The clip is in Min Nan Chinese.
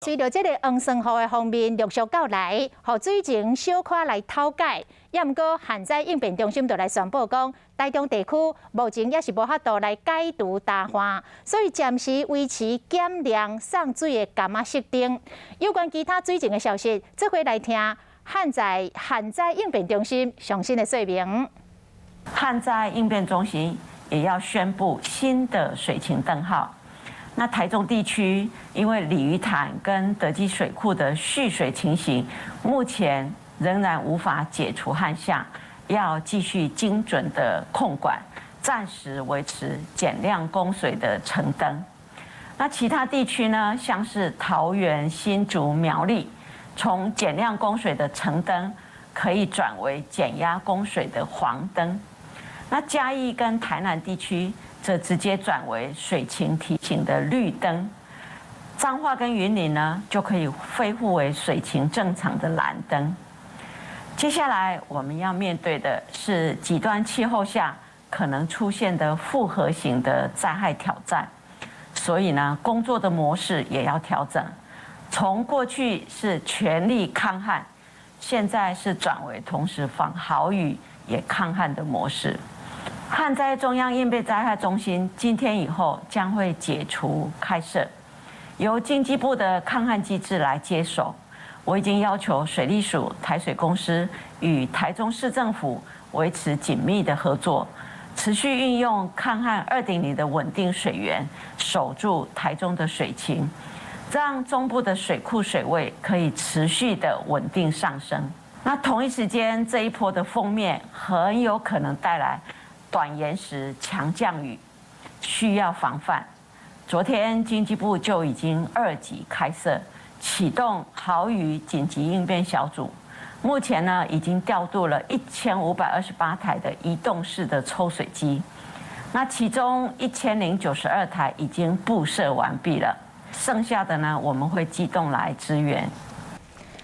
隨著這個黃酸雨的鋒面陸續到來，予水情小可來透解。也毋過旱災應變中心就來宣布講，台中地區目前也是無法度來解除乾旱，所以暫時維持減量送水的柑仔熄燈。有關其他水情的消息，做伙來聽旱災應變中心上新的說明。旱災應變中心也要宣布新的水情燈號。那台中地區因為鯉魚潭跟德基水庫的蓄水情形，目前仍然無法解除旱象，要繼續精準的控管，暫時維持減量供水的橙燈。那其他地區呢，像是桃園、新竹、苗栗，從減量供水的橙燈可以轉為減壓供水的黃燈。那嘉義跟台南地區則直接轉為水情提醒的綠燈，彰化跟雲林呢就可以恢復為水情正常的藍燈。接下來我們要面對的是極端氣候下可能出現的複合型的災害挑戰，所以呢，工作的模式也要調整，從過去是全力抗旱，現在是轉為同時防豪雨也抗旱的模式。旱災中央應變災害中心今天以後將會解除開設，由經濟部的抗旱機制來接手。我已經要求水利署、台水公司與台中市政府維持緊密的合作，持續運用抗旱2.0的穩定水源，守住台中的水情，讓中部的水庫水位可以持續的穩定上升。那同一時間，這一波的鋒面很有可能帶來短延時強降雨，需要防範。昨天經濟部就已經二級開設，啟動豪雨緊急應變小組。目前呢，已經調度了1528台的移動式的抽水機，那其中1092台已經佈設完畢了，剩下的呢，我們會機動來支援。